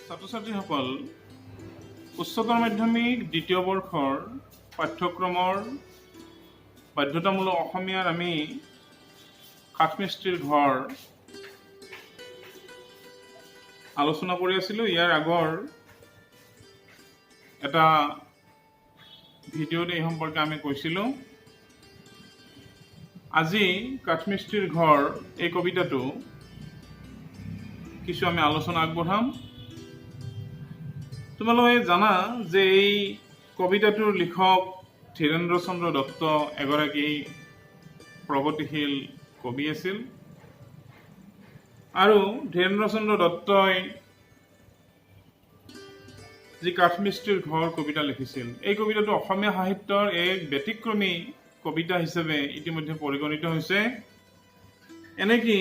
ছাত্ৰ ছাত্ৰীসকল, উচ্চতৰ মাধ্যমিক দ্বিতীয় বৰ্ষৰ পাঠ্যক্ৰমৰ বাধ্যতামূলক অসমীয়াৰ আমি কাঠমিস্ত্ৰীৰ ঘৰ আলোচনা কৰি আছিলোঁ। ইয়াৰ আগৰ এটা ভিডিঅ'ত এই সম্পৰ্কে আমি কৈছিলোঁ। আজি কাঠমিস্ত্ৰীৰ ঘৰ এই কবিতাটো কিছু আমি আলোচনা আগবঢ়াম। তোমালোকে জানা যে এই কবিতাটোৰ লিখক ধীৰেন্দ্ৰ চন্দ্ৰ দত্ত এগৰাকী প্ৰগতিশীল কবি আছিল আৰু ধীৰেন্দ্ৰ চন্দ্ৰ দত্তই যি কাঠমিস্ত্ৰীৰ ঘৰ কবিতা লিখিছিল, এই কবিতাটো অসমীয়া সাহিত্যৰ এক ব্যতিক্ৰমী কবিতা হিচাপে ইতিমধ্যে পৰিগণিত হৈছে। এনেকি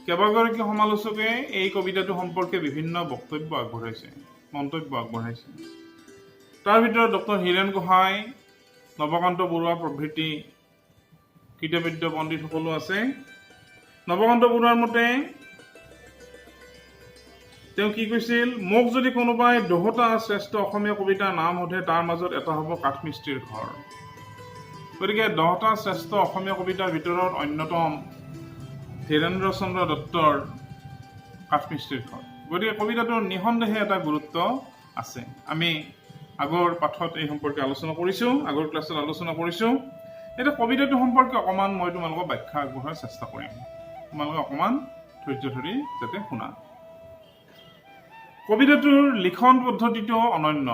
কেইবাগৰাকী সমালোচকে এই কবিতাটো সম্পৰ্কে বিভিন্ন বক্তব্য আগবঢ়াইছে, মন্তব্য আগবঢ়াইছে। তাৰ ভিতৰত ডক্টৰ হীৰেণ গোহাঁই, নৱকান্ত বৰুৱা প্ৰভৃতি কৃতবিদ্য পণ্ডিতসকলো আছে। নৱকান্ত বৰুৱাৰ মতে তেওঁ কি কৈছিল? "মোক যদি কোনোবাই 10টা শ্ৰেষ্ঠ অসমীয়া কবিতাৰ নাম সোধে, তাৰ মাজত এটা হ'ব কাঠমিস্ত্ৰীৰ ঘৰ।" গতিকে 10টা শ্ৰেষ্ঠ অসমীয়া কবিতাৰ ভিতৰত অন্যতম ধীৰেন্দ্ৰ চন্দ্ৰ দত্তৰ কাঠমিস্ত্ৰীৰ ঘৰ। গতিকে কবিতাটোৰ নিঃসন্দেহে এটা গুৰুত্ব আছে। আমি আগৰ পাঠত এই সম্পৰ্কে আলোচনা কৰিছোঁ, আগৰ ক্লাছত আলোচনা কৰিছোঁ। এতিয়া কবিতাটো সম্পৰ্কে অকণমান মই তোমালোকক ব্যাখ্যা আগবঢ়োৱাৰ চেষ্টা কৰিম। তোমালোকে অকণমান ধৈৰ্য ধৰি যাতে শুনা। কবিতাটোৰ লিখন পদ্ধতিটো অনন্য,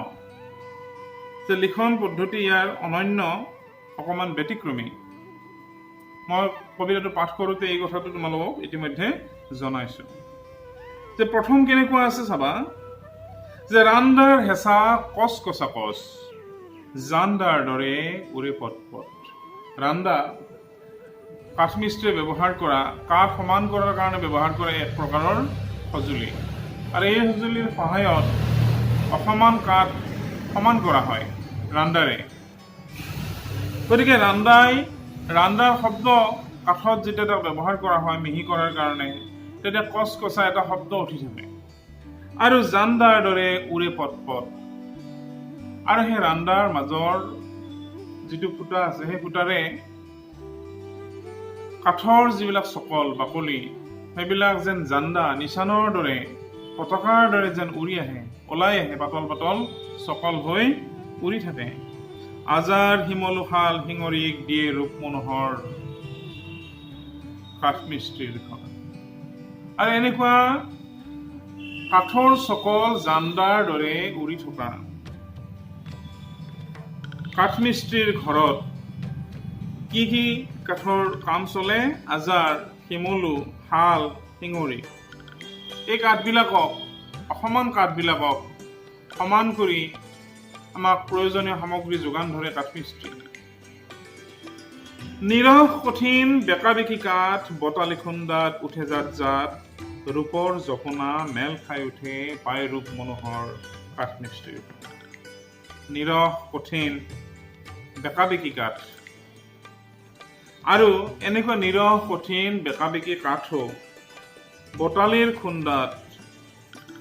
যে লিখন পদ্ধতি ইয়াৰ অনন্য, অকণমান ব্যতিক্ৰমী। মই কবিতাটো পাঠ কৰোঁতে এই কথাটো তোমালোকক ইতিমধ্যে জনাইছোঁ যে প্ৰথম কেনেকুৱা আছে চাবা যে ৰান্দাৰ হেঁচা কচ কচা কচ, জান্দাৰ দৰে উৰে পট পট। ৰান্দা কাঠমিস্ত্ৰীয়ে ব্যৱহাৰ কৰা, কাঠ সমান কৰাৰ কাৰণে ব্যৱহাৰ কৰা এক প্ৰকাৰৰ সঁজুলি আৰু এই সঁজুলিৰ সহায়ত অসমান কাঠ সমান কৰা হয় ৰান্দাৰে। গতিকে ৰান্দাৰ শব্দ কাঠত যেতিয়া তাক ব্যৱহাৰ কৰা হয় মিহি কৰাৰ কাৰণে, তেতিয়া কচ কচা এটা শব্দ উঠি থাকে আৰু জান্দাৰ দৰে উৰে পট পট। আৰু সেই ৰান্দাৰ মাজৰ যিটো ফুটা আছে, সেই ফুটাৰে কাঠৰ যিবিলাক চকল বাকলি, সেইবিলাক যেন জান্দা নিচানৰ দৰে, পতাকাৰ দৰে যেন উৰি আহে, ওলাই আহে, পাতল পাতল চকল হৈ উৰি থাকে। আজাৰ শিমলু শাল শিঙৰিক দিয়ে ৰূপ মনোহৰ কাঠমিস্ত্ৰীৰ ঘৰ। আৰু এনেকুৱা কাঠৰ চকল জান্দাৰ দৰে উৰি থকা কাঠমিস্ত্ৰীৰ ঘৰত কি কি কাঠৰ কাম চলে? আজাৰ, শিমলু, শাল, শিঙৰি, এই কাঠবিলাকক, অসমান কাঠবিলাকক সমান কৰি আমাক প্ৰয়োজনীয় সামগ্ৰী যোগান ধৰে কাঠমিস্ত্ৰী। নিৰস কঠিন বেকা বেকি কাঠ বটালি খুন্দাত উঠে জাত জাত, ৰূপৰ জপনা মেল খাই উঠে, পাই ৰূপ মনোহৰ কাঠমিস্ত্ৰীৰ। নিৰস কঠিন বেকা বেকি কাঠ আৰু এনেকুৱা নিৰস কঠিন বেকা বেকি কাঠো বটালিৰ খুন্দাত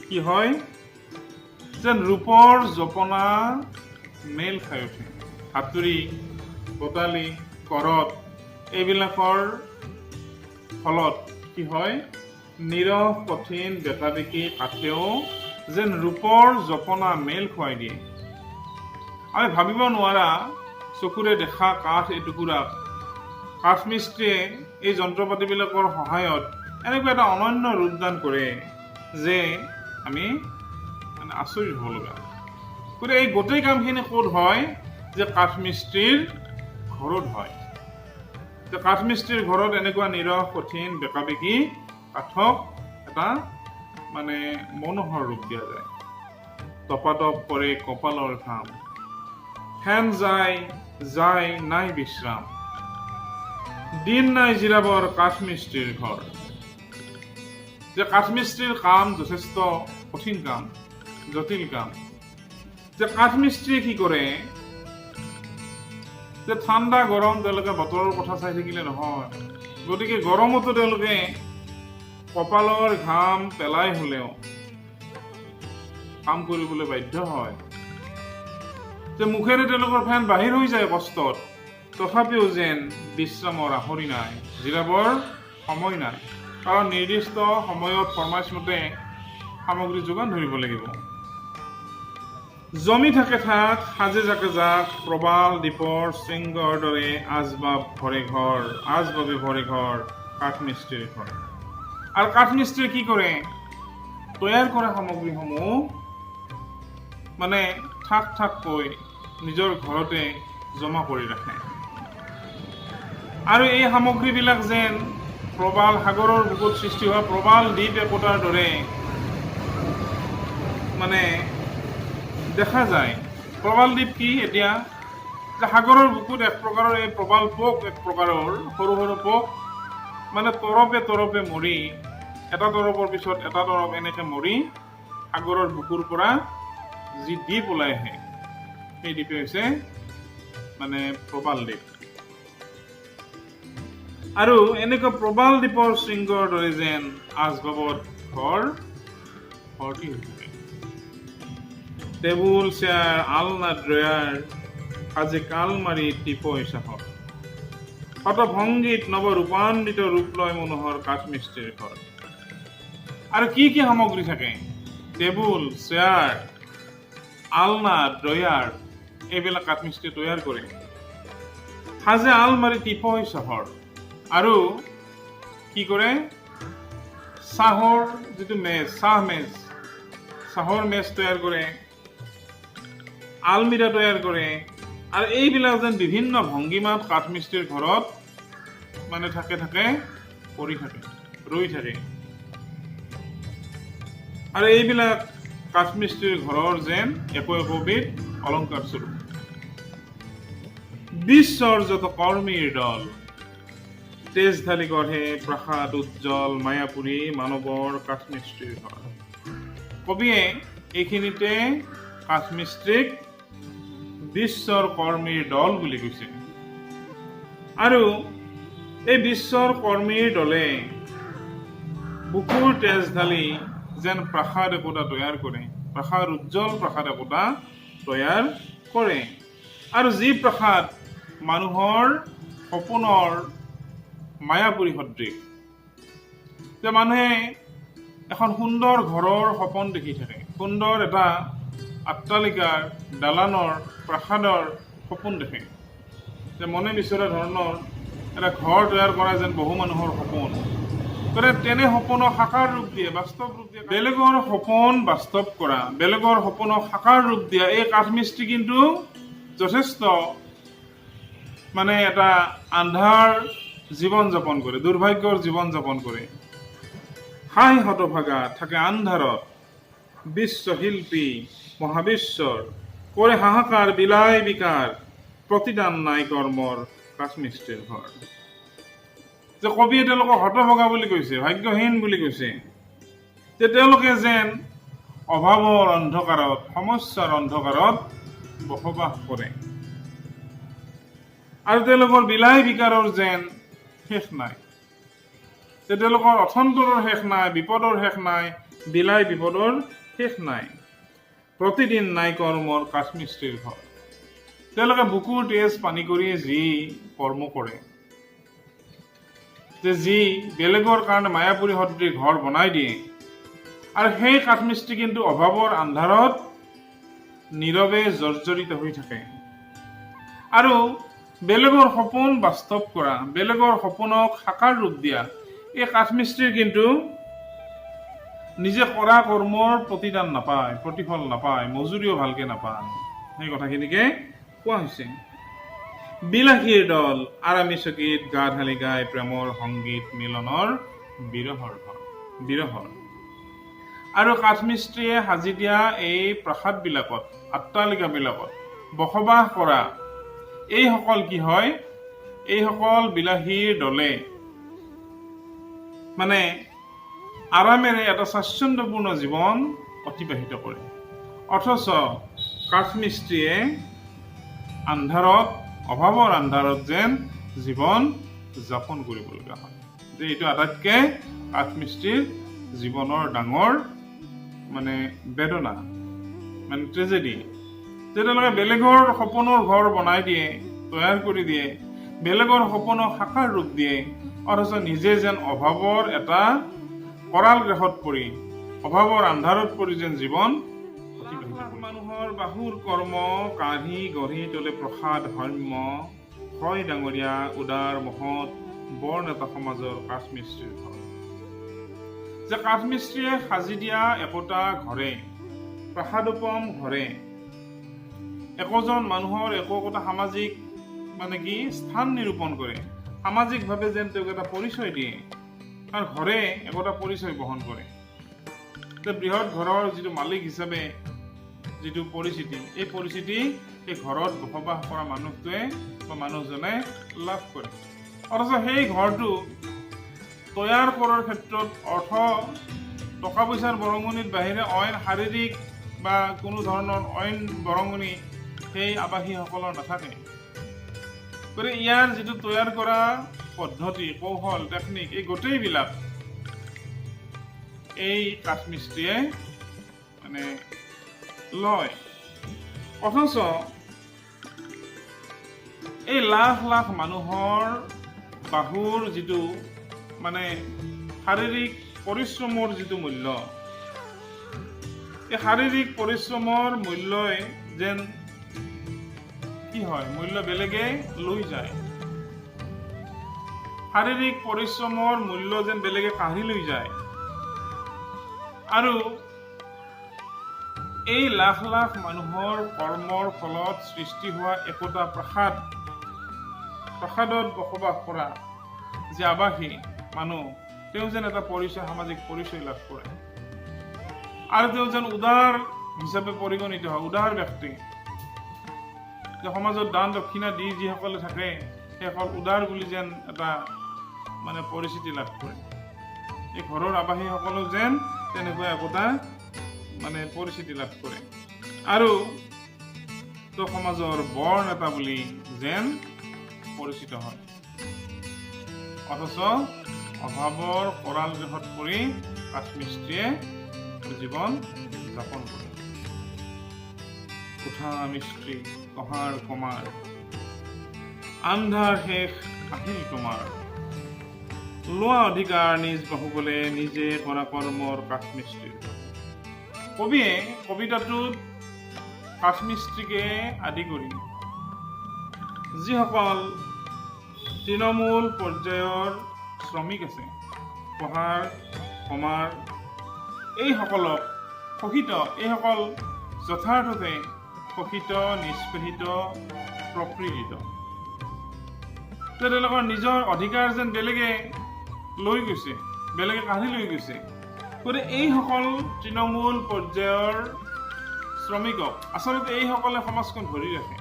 কি হয়? যেন ৰূপৰ জপনা মেল খাই উঠে। হাতুৰি, বটালি, কৰত এইবিলাকৰ ফলত কি হয়? নিৰস কঠিন বেকা বেকি কাঠেও যেন ৰূপৰ জপনা মেল খুৱাই দিয়ে। আমি ভাবিব নোৱাৰা, চকুৰে দেখা কাঠ এটুকুৰাক কাঠমিস্ত্ৰীয়ে এই যন্ত্ৰপাতিবিলাকৰ সহায়ত এনেকুৱা এটা অনন্য ৰূপদান কৰে যে আমি মানে আচৰিত হ'ব লগা। গতিকে এই গোটেই কামখিনি ক'ত হয়? যে কাঠমিস্ত্ৰীৰ ঘৰত হয়, যে কাঠমিস্ত্ৰীৰ ঘৰত এনেকুৱা নিৰস কঠিন বেকা বেকি কাঠক এটা মানে মনোহৰ ৰূপ দিয়া যায়। টপাটপ পৰে কপালৰ ঘাম, ফেন যায় যায় নাই বিশ্ৰাম, দিন নাই জিৰাবৰ কাঠমিস্ত্ৰীৰ ঘৰ। যে কাঠমিস্ত্ৰীৰ কাম যথেষ্ট কঠিন কাম, জটিল কাম। যে কাঠমিস্ত্ৰীয়ে কি কৰে যে ঠাণ্ডা গৰম তেওঁলোকে বতৰৰ কথা চাই থাকিলে নহয়। গতিকে গৰমতো তেওঁলোকে কপালৰ ঘাম পেলাই হ'লেও কাম কৰিবলৈ বাধ্য হয়, যে মুখেৰে তেওঁলোকৰ ফেন বাহিৰ হৈ যায় কষ্টত, তথাপিও যেন বিশ্ৰামৰ আহৰি নাই, জিৰাবৰ সময় নাই, কাৰণ নিৰ্দিষ্ট সময়ত ফৰমাইচ মতে সামগ্ৰী যোগান ধৰিব লাগিব। জমি থাকে থাক, সাজে জাকে জাক, প্ৰবাল দ্বীপৰ শৃংগৰ দৰে আচবাব ভৰে ঘৰ, আচবাবে ভৰে ঘৰ কাঠমিস্ত্ৰীৰ ঘৰ। আৰু কাঠমিস্ত্ৰীয়ে কি কৰে? তৈয়াৰ কৰা সামগ্ৰীসমূহ মানে থাক থাককৈ নিজৰ ঘৰতে জমা কৰি ৰাখে আৰু এই সামগ্ৰীবিলাক যেন প্ৰবাল সাগৰৰ বুকুত সৃষ্টি হোৱা প্ৰবাল দ্বীপ একোটাৰ দৰে মানে দেখা যায়। প্ৰবাল দ্বীপ কি এতিয়া? যে সাগৰৰ বুকুত এক প্ৰকাৰৰ এই প্ৰবাল পোক, এক প্ৰকাৰৰ সৰু সৰু পোক, মানে তৰপে তৰপে মৰি, এটা তৰপৰ পিছত এটা তৰপ এনেকে মৰি সাগৰৰ বুকুৰ পৰা যি দ্বীপ ওলাই আহে, সেই দ্বীপে হৈছে মানে প্ৰবাল দ্বীপ। আৰু এনেকুৱা প্ৰবাল দ্বীপৰ শৃংগৰ দৰে যেন আচবাবত ঘৰ ভৰ্তি হৈ থাকে। টেবুল, চেয়াৰ, আলনা, ড্ৰয়াৰ, সাজে আলমাৰি, টিপয় চাহৰ শতভংগীত নৱ ৰূপান্বিত ৰূপ লয় মনোহৰ কাঠমিস্ত্ৰীৰ ঘৰ। আৰু কি কি সামগ্ৰী থাকে? টেবুল, চেয়াৰ, আলনা, ড্ৰয়াৰ, এইবিলাক কাঠমিস্ত্ৰীয়ে তৈয়াৰ কৰে। সাজে আলমাৰি, টিপয় চাহৰ আৰু কি কৰে? চাহৰ যিটো মেজ, চাহ মেজ, চাহৰ মেজ তৈয়াৰ কৰে, আলমিৰা তৈয়াৰ কৰে। আৰু এইবিলাক যেন বিভিন্ন ভংগীমাত কাঠমিস্ত্ৰীৰ ঘৰত মানে থাকে থাকে পৰি থাকে, ৰৈ থাকে। আৰু এইবিলাক কাঠমিস্ত্ৰীৰ ঘৰৰ যেন একো একোবিধ অলংকাৰ স্বৰূপ। বিশ্বৰ যত কৰ্মীৰ দল তেজ ঢালি গঢ়ে প্ৰাসাদ উজ্জ্বল মায়াপুৰী মানৱৰ কাঠমিস্ত্ৰীৰ ঘৰ। কবিয়ে এইখিনিতে কাঠমিস্ত্ৰীক বিশ্বৰ কৰ্মীৰ দল বুলি কৈছে। আৰু এই বিশ্বৰ কৰ্মীৰ দলে বুকুৰ তেজ ঢালি যেন প্ৰাসাদ একোটা তৈয়াৰ কৰে, প্ৰাসাদ, উজ্জ্বল প্ৰাসাদ একোটা তৈয়াৰ কৰে। আৰু যি প্ৰাসাদ মানুহৰ সপোনৰ মায়াপুৰী সদৃশ, যে মানুহে এখন সুন্দৰ ঘৰৰ সপোন দেখি থাকে, সুন্দৰ এটা অট্টালিকাৰ, দালানৰ, প্ৰাসাদৰ সপোন দেখে, যে মনে বিচৰা ধৰণৰ এটা ঘৰ তৈয়াৰ কৰা যেন বহু মানুহৰ সপোন। গতিকে তেনে সপোনক সাকাৰ ৰূপ দিয়ে, বাস্তৱ ৰূপ দিয়ে, বেলেগৰ সপোন বাস্তৱ কৰা, বেলেগৰ সপোনক সাকাৰ ৰূপ দিয়া এই কাঠমিস্ত্ৰী কিন্তু যথেষ্ট মানে এটা আন্ধাৰ জীৱন যাপন কৰে, দুৰ্ভাগ্যৰ জীৱন যাপন কৰে। হায় হতভাগা, থাকে আন্ধাৰত বিশ্বশিল্পী মহাবিশ্বৰ, কৰে হাহাকাৰ বিলাই বিকাৰ, প্ৰতিদান নাই কৰ্মৰ কাঠমিস্ত্ৰীৰ ঘৰ। যে কবিয়ে তেওঁলোকক হতভগা বুলি কৈছে, ভাগ্যহীন বুলি কৈছে, যে তেওঁলোকে যেন অভাৱৰ অন্ধকাৰত, সমস্যাৰ অন্ধকাৰত বসবাস কৰে আৰু তেওঁলোকৰ বিলাই বিকাৰৰ যেন শেষ নাই, যে তেওঁলোকৰ অথন্তৰৰ শেষ নাই, বিপদৰ শেষ নাই, বিলাই বিপদৰ শেষ নাই। প্ৰতিদিন নাই কৰ্মৰ কাঠমিস্ত্ৰীৰ ঘৰ। তেওঁলোকে বুকুৰ তেজ পানী কৰি যি কৰ্ম কৰে, যে যি বেলেগৰ কাৰণে মায়াপুৰী সদৃশ ঘৰ বনাই দিয়ে, আৰু সেই কাঠমিস্ত্ৰী কিন্তু অভাৱৰ আন্ধাৰত নীৰৱে জৰ্জৰিত হৈ থাকে। আৰু বেলেগৰ সপোন বাস্তৱ কৰা, বেলেগৰ সপোনক সাকাৰ ৰূপ দিয়া এই কাঠমিস্ত্ৰীৰ কিন্তু নিজে কৰা কৰ্মৰ প্ৰতিদান নাপায়, প্ৰতিফল নাপায়, মজুৰিও ভালকে নাপায়। সেই কথাখিনিকে কোৱা হৈছে। বিলাসীৰ দল আৰামী চকীত গা ঢালি গাই প্ৰেমৰ সংগীত মিলনৰ বিৰহৰ ঘৰ বিৰহৰ। আৰু কাঠমিস্ত্ৰীয়ে সাজি দিয়া এই প্ৰাসাদবিলাকত, অট্টালিকাবিলাকত বসবাস কৰা এইসকল কি হয়? এইসকল বিলাসীৰ দলে মানে আৰামেৰে এটা স্বাচ্ছন্দ্যপূৰ্ণ জীৱন অতিবাহিত কৰে, অথচ কাঠমিস্ত্ৰীয়ে আন্ধাৰত, অভাৱৰ আন্ধাৰত যেন জীৱন যাপন কৰিব লগা হয়। যে এইটো আটাইতকৈ কাঠমিস্ত্ৰীৰ জীৱনৰ ডাঙৰ মানে বেদনা। মানে ট্ৰেজেডি যে তেওঁলোকে বেলেগৰ সপোনৰ ঘৰ বনাই দিয়ে, তৈয়াৰ কৰি দিয়ে, বেলেগৰ সপোনক সাকাৰ ৰূপ দিয়ে, অথচ নিজে যেন অভাৱৰ এটা কৰাল গ্ৰাসত পৰি, অভাৱৰ আন্ধাৰত পৰি যেন জীৱন অতিবাহিত কৰে। মানুহৰ বাহুৰ কৰ্ম কাঢ়ি গঢ়ি তোলে প্ৰসাদ ধৰ্ম হয় ডাঙৰীয়া উদাৰ মহৎ বৰ নেতা সমাজৰ কাঠমিস্ত্ৰীৰ ঘৰ। যে কাঠমিস্ত্ৰীয়ে সাজি দিয়া একোটা ঘৰে, প্ৰাসাদোপম ঘৰে একোজন মানুহৰ একো একোটা সামাজিক মানে কি স্থান নিৰূপণ কৰে। সামাজিকভাৱে যেন তেওঁক এটা পৰিচয় দিয়ে, কাৰণ ঘৰে একোটা পৰিচয় বহন কৰে। যে বৃহৎ ঘৰৰ যিটো মালিক হিচাপে যিটো পৰিচিতি, এই পৰিচিতি এই ঘৰত বসবাস কৰা মানুহটোৱে বা মানুহজনে লাভ কৰে। অথচ সেই ঘৰটো তৈয়াৰ কৰাৰ ক্ষেত্ৰত অৰ্থ টকা পইচাৰ বৰঙণিৰ বাহিৰে অইন শাৰীৰিক বা কোনো ধৰণৰ অইন বৰঙণি সেই আৱাসীসকলৰ নাথাকে। গতিকে ইয়াৰ যিটো তৈয়াৰ কৰা পদ্ধতি, কৌশল, টেকনিক, এই গোটেইবিলাক এই কাঠমিস্ত্ৰীয়ে মানে লয়। অথচ এই লাখ লাখ মানুহৰ বাহুৰ যিটো মানে শাৰীৰিক পৰিশ্ৰমৰ যিটো মূল্য, এই শাৰীৰিক পৰিশ্ৰমৰ মূল্যই যেন কি হয়, মূল্য বেলেগে লৈ যায়। শাৰীৰিক পৰিশ্ৰমৰ মূল্য যেন বেলেগে কাঢ়ি লৈ যায়। আৰু এই লাখ লাখ মানুহৰ কৰ্মৰ ফলত সৃষ্টি হোৱা একোটা প্ৰাসাদ, প্ৰাসাদত বসবাস কৰা যি আৱাসী মানুহ, তেওঁ যেন এটা পৰিচয়, সামাজিক পৰিচয় লাভ কৰে আৰু তেওঁ যেন উদাৰ হিচাপে পৰিগণিত হয়। উদাৰ ব্যক্তি যে সমাজত দান দক্ষিণা দি যিসকলে থাকে, সেইসকল উদাৰ বুলি যেন এটা মানে পৰিচিতি লাভ কৰে। এই ঘৰৰ আৱাসীসকলেও যেন তেনেকুৱা একোটা মানে পৰিচিতি লাভ কৰে আৰু তো সমাজৰ বৰ নেতা বুলি যেন পৰিচিত হয়। অথচ অভাৱৰ কৰাল গৃহত পৰি কাঠমিস্ত্ৰীয়ে জীৱন যাপন কৰে। উঠা মিস্ত্ৰী, কহাৰ কমাৰ, আন্ধাৰ শেষ আহিল তোমাৰ। লোৱা অধিকাৰ নিজ বাহুবলে, নিজে কৰা কৰ্মৰ কাঠমিস্ত্ৰীৰ। কবিয়ে কবিতাটোত কাঠমিস্ত্ৰীকে আদি কৰি যিসকল তৃণমূল পৰ্যায়ৰ শ্ৰমিক আছে, কহাৰ, কমাৰ, এইসকলক শোষিত, এইসকল যথাৰ্থতে শোষিত, নিষ্পেষিত, প্ৰপীড়িত। তেওঁলোকৰ নিজৰ অধিকাৰ যেন বেলেগে লৈ গৈছে, বেলেগে কাঢ়ি লৈ গৈছে। গতিকে এইসকল তৃণমূল পৰ্যায়ৰ শ্ৰমিকক আচলতে এইসকলে সমাজখন ধৰি ৰাখে।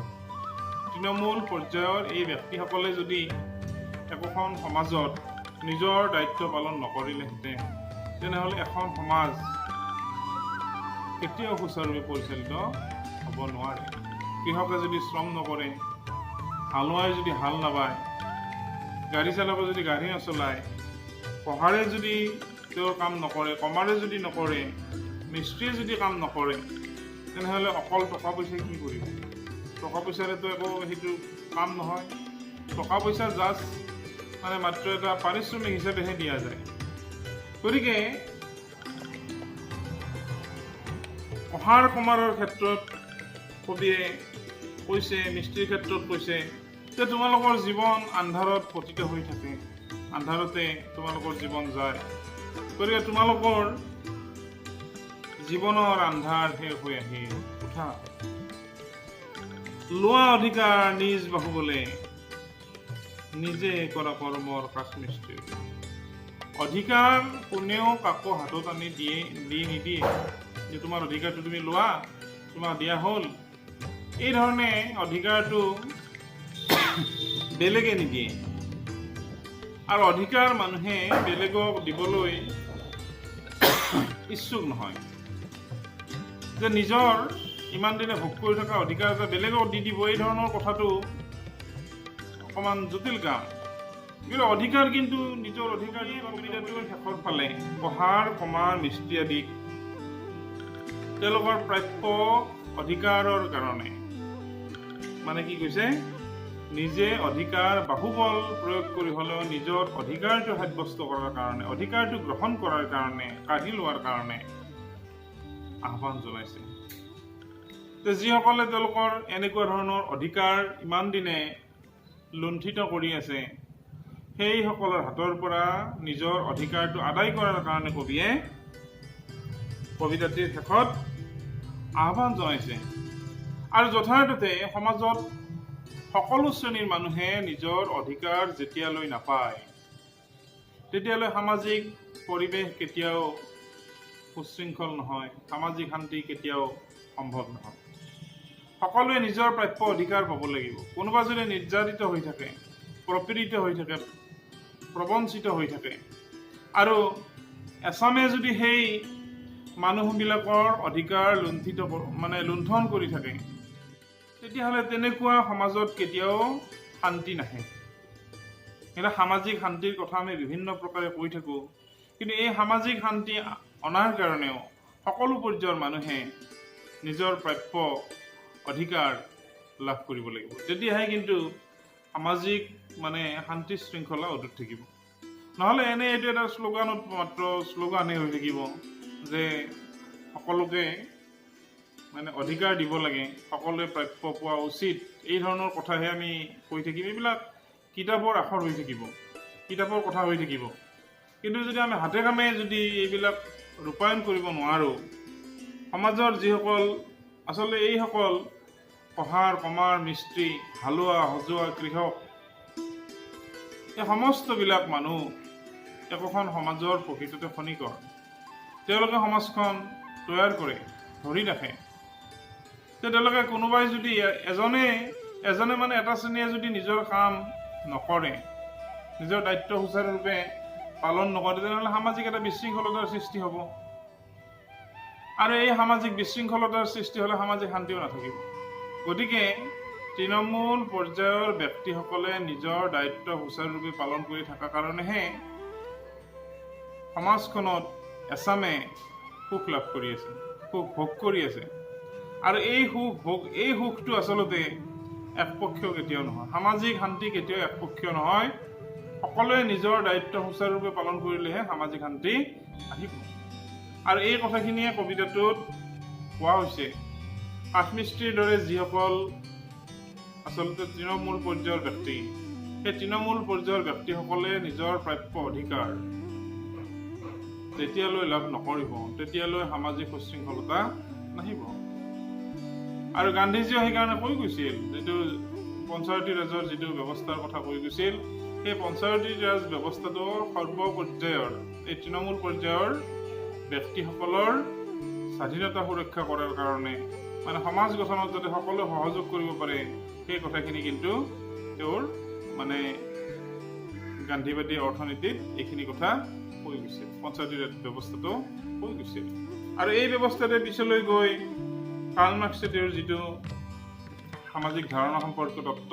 তৃণমূল পৰ্যায়ৰ এই ব্যক্তিসকলে যদি একোখন সমাজত নিজৰ দায়িত্ব পালন নকৰিলেহেঁতেন, তেনেহ'লে এখন সমাজ কেতিয়াও সুচাৰুৰূপে পৰিচালিত হ'ব নোৱাৰে। কৃষকে যদি শ্ৰম নকৰে, হালোৱাই যদি হাল নাবায়, গাড়ী চালকে যদি গাড়ী নচলায়, কহাৰে যদি তেওঁৰ কাম নকৰে, কমাৰে যদি নকৰে, মিস্ত্ৰীয়ে যদি কাম নকৰে, তেনেহ'লে অকল টকা পইচাই কি কৰিব? টকা পইচাৰেতো একো সেইটো কাম নহয়। টকা পইচা জাষ্ট মানে মাত্ৰ এটা পাৰিশ্ৰমিক হিচাপেহে দিয়া যায়। গতিকে কহাৰ কমাৰৰ ক্ষেত্ৰত কবিয়ে কৈছে, মিস্ত্ৰীৰ ক্ষেত্ৰত কৈছে যে তোমালোকৰ জীৱন আন্ধাৰত পতিত হৈ থাকে, আন্ধাৰতে তোমালোকৰ জীৱন যায়। গতিকে তোমালোকৰ জীৱনৰ আন্ধাৰ শেষ হৈ আহিল, উঠা, লোৱা অধিকাৰ নিজ বাহুবলে, নিজে কৰা কৰ্মৰ কাঠমিস্ত্ৰীৰ। অধিকাৰ কোনেও কাকো হাতত আনি দিয়ে দি নিদিয়ে যে তোমাৰ অধিকাৰটো তুমি লোৱা, তোমাক দিয়া হ'ল। এই ধৰণে অধিকাৰটো বেলেগে নিদিয়ে আৰু অধিকাৰ মানুহে বেলেগক দিবলৈ ইচ্ছুক নহয়। যে নিজৰ ইমান দিনে ভোগ কৰি থকা অধিকাৰ এটা বেলেগক দি দিব, এই ধৰণৰ কথাটো অকণমান জটিল কাম। কিন্তু অধিকাৰ, কিন্তু নিজৰ অধিকাৰ। এই কবিতাটোৰ শেষৰ ফালে কহাৰ, কমাৰ, মিস্ত্ৰী আদিক তেওঁলোকৰ প্ৰাপ্য অধিকাৰৰ কাৰণে, মানে কি কৈছে, নিজে অধিকাৰ বাহুবল প্ৰয়োগ কৰি হ'লেও নিজৰ অধিকাৰটো সাব্যস্ত কৰাৰ কাৰণে, অধিকাৰটো গ্ৰহণ কৰাৰ কাৰণে, কাঢ়ি লোৱাৰ কাৰণে আহ্বান জনাইছে। যিসকলে তেওঁলোকৰ এনেকুৱা ধৰণৰ অধিকাৰ ইমান দিনে লুণ্ঠিত কৰি আছে, সেইসকলৰ হাতৰ পৰা নিজৰ অধিকাৰটো আদায় কৰাৰ কাৰণে কবিয়ে কবিতাটিৰ শেষত আহ্বান জনাইছে। আৰু যথাৰ্থতে সমাজত সকলো শ্ৰেণীৰ মানুহে নিজৰ অধিকাৰ যেতিয়ালৈ নাপায়, তেতিয়ালৈ সামাজিক পৰিৱেশ কেতিয়াও সুশৃংখল নহয়, সামাজিক শান্তি কেতিয়াও সম্ভৱ নহয়। সকলোৱে নিজৰ প্ৰাপ্য অধিকাৰ পাব লাগিব। কোনোবা যদি নিৰ্যাতিত হৈ থাকে, প্ৰপীড়িত হৈ থাকে, প্ৰবঞ্চিত হৈ থাকে আৰু এচামে যদি সেই মানুহবিলাকৰ অধিকাৰ লুণ্ঠিত মানে লুণ্ঠন কৰি থাকে, তেতিয়াহ'লে তেনেকুৱা সমাজত কেতিয়াও শান্তি নাহে। এতিয়া সামাজিক শান্তিৰ কথা আমি বিভিন্ন প্ৰকাৰে কৈ থাকোঁ, কিন্তু এই সামাজিক শান্তি অনাৰ কাৰণেও সকলো পৰ্যায়ৰ মানুহে নিজৰ প্ৰাপ্য অধিকাৰ লাভ কৰিব লাগিব। তেতিয়াহে কিন্তু সামাজিক মানে শান্তি শৃংখলা অটুট থাকিব। নহ'লে এনেই এইটো এটা শ্লোগানত মাত্ৰ শ্লোগানহে হৈ থাকিব যে সকলোকে মানে অধিকাৰ দিব লাগে, সকলোৱে প্ৰাপ্য পোৱা উচিত, এই ধৰণৰ কথাহে আমি কৈ থাকিম। এইবিলাক কিতাপৰ আখৰ হৈ থাকিব, কিতাপৰ কথা হৈ থাকিব। কিন্তু যদি আমি হাতে কামে যদি এইবিলাক ৰূপায়ণ কৰিব নোৱাৰোঁ, সমাজৰ যিসকল আচলতে এইসকল কঁহাৰ, কমাৰ, মিস্ত্ৰী, হালোৱা, হজুৱা, কৃষক, এই সমস্তবিলাক মানুহ একোখন সমাজৰ প্ৰকৃততে খনিকৰ। তেওঁলোকে সমাজখন তৈয়াৰ কৰে, ধৰি ৰাখে। তেওঁলোকে কোনোবাই যদি এজনে এজনে মানে এটা শ্ৰেণীয়ে যদি নিজৰ কাম নকৰে, নিজৰ দায়িত্ব সুচাৰুৰূপে পালন নকৰে, তেনেহ'লে সামাজিক এটা বিশৃংখলতাৰ সৃষ্টি হ'ব। আৰু এই সামাজিক বিশৃংখলতাৰ সৃষ্টি হ'লে সামাজিক শান্তিও নাথাকিব। গতিকে তৃণমূল পৰ্যায়ৰ ব্যক্তিসকলে নিজৰ দায়িত্ব সুচাৰুৰূপে পালন কৰি থকাৰ কাৰণেহে সমাজখনত এচামে সুখ লাভ কৰি আছে, সুখ ভোগ কৰি আছে। আৰু এই সুখ ভোগ, এই সুখটো আচলতে একপক্ষীয় কেতিয়াও নহয়। সামাজিক শান্তি কেতিয়াও একপক্ষীয় নহয়। সকলোৱে নিজৰ দায়িত্ব সুচাৰুৰূপে পালন কৰিলেহে সামাজিক শান্তি আহিব। আৰু এই কথাখিনিয়ে কবিতাটোত কোৱা হৈছে। কাঠমিস্ত্ৰীৰ দৰে যিসকল আচলতে তৃণমূল পৰ্যায়ৰ ব্যক্তি, সেই তৃণমূল পৰ্যায়ৰ ব্যক্তিসকলে নিজৰ প্ৰাপ্য অধিকাৰ যেতিয়ালৈ লাভ নকৰিব, তেতিয়ালৈ সামাজিক সুশৃংখলতা নাহিব। আৰু গান্ধীজীয়ে সেইকাৰণে কৈ গৈছিল, যিটো পঞ্চায়তী ৰাজৰ যিটো ব্যৱস্থাৰ কথা কৈ গৈছিল, সেই পঞ্চায়তী ৰাজ ব্যৱস্থাটো সৰ্বপৰ্যায়ৰ এই তৃণমূল পৰ্যায়ৰ ব্যক্তিসকলৰ স্বাধীনতা সুৰক্ষা কৰাৰ কাৰণে, মানে সমাজ গঠনত যাতে সকলোৱে সহযোগ কৰিব পাৰে, সেই কথাখিনি কিন্তু তেওঁৰ মানে গান্ধীবাদী অৰ্থনীতিত এইখিনি কথা কৈ গৈছে, পঞ্চায়তী ৰাজ ব্যৱস্থাটো কৈ গৈছে। আৰু এই ব্যৱস্থাতে পিছলৈ গৈ কাৰ্ল মাৰ্ক্সে তেওঁৰ যিটো সামাজিক ধাৰণা সম্পৰ্কীয় তত্ত্ব,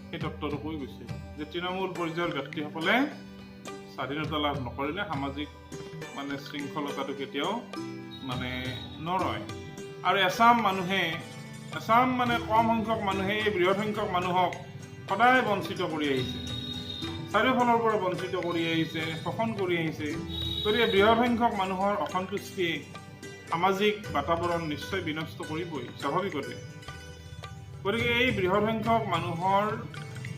সেই তত্ত্বটো কৈ গৈছে যে তৃণমূল পৰ্যায়ৰ ব্যক্তিসকলে স্বাধীনতা লাভ নকৰিলে সামাজিক মানে শৃংখলতাটো কেতিয়াও মানে নৰয়। আৰু এচাম মানুহে, এচাম মানে কম সংখ্যক মানুহে এই বৃহৎ সংখ্যক মানুহক সদায় বঞ্চিত কৰি আহিছে, চাৰিওফালৰ পৰা বঞ্চিত কৰি আহিছে, শোষণ কৰি আহিছে। গতিকে বৃহৎ সংখ্যক মানুহৰ অসন্তুষ্টিয়ে সামাজিক বাতাবৰণ নিশ্চয় বিনষ্ট কৰিবই স্বাভাৱিকতে। গতিকে এই বৃহৎ সংখ্যক মানুহৰ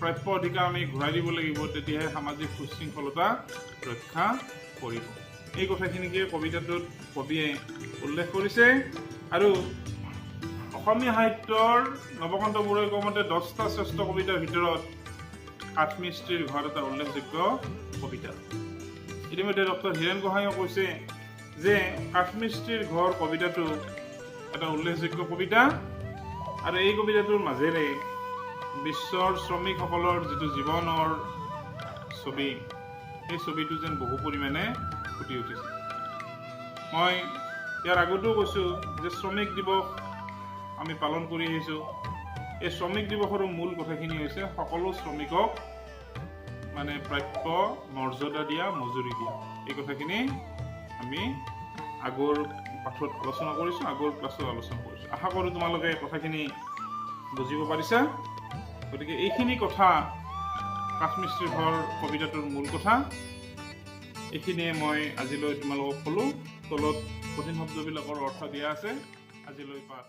প্ৰাপ্য অধিকাৰ আমি ঘূৰাই দিব লাগিব, তেতিয়াহে সামাজিক সুশৃংখলতা ৰক্ষা কৰিব। এই কথাখিনিকে কবিতাটোত কবিয়ে উল্লেখ কৰিছে। আৰু অসমীয়া সাহিত্যৰ নৱকান্ত বৰুৱাই কোৱা মতে 10টা শ্ৰেষ্ঠ কবিতাৰ ভিতৰত কাঠমিস্ত্ৰীৰ ঘৰ এটা উল্লেখযোগ্য কবিতা। ইতিমধ্যে ডক্টৰ হীৰেণ গোহাঁইয়েও কৈছে যে কাঠমিস্ত্ৰীৰ ঘৰ কবিতাটো এটা উল্লেখযোগ্য কবিতা আৰু এই কবিতাটোৰ মাজেৰে বিশ্বৰ শ্ৰমিকসকলৰ যিটো জীৱনৰ ছবি, সেই ছবিটো যেন বহু পৰিমাণে ফুটি উঠিছে। মই ইয়াৰ আগতেও কৈছোঁ যে শ্ৰমিক দিৱস আমি পালন কৰি আহিছোঁ। এই শ্ৰমিক দিৱসৰো মূল কথাখিনি হৈছে সকলো শ্ৰমিকক মানে প্ৰাপ্য মৰ্যাদা দিয়া, মজুৰি দিয়া। এই কথাখিনি আমি আগৰ পাঠত আলোচনা কৰিছোঁ, আগৰ ক্লাছত আলোচনা কৰিছোঁ। আশা কৰোঁ তোমালোকে কথাখিনি বুজিব পাৰিছা। গতিকে এইখিনি কথা কাঠমিস্ত্ৰীৰ ঘৰ কবিতাটোৰ মূল কথা। এইখিনিয়ে মই আজিলৈ তোমালোকক ক'লোঁ। তলত কঠিন শব্দবিলাকৰ অৰ্থ দিয়া আছে। আজিলৈ পাঠ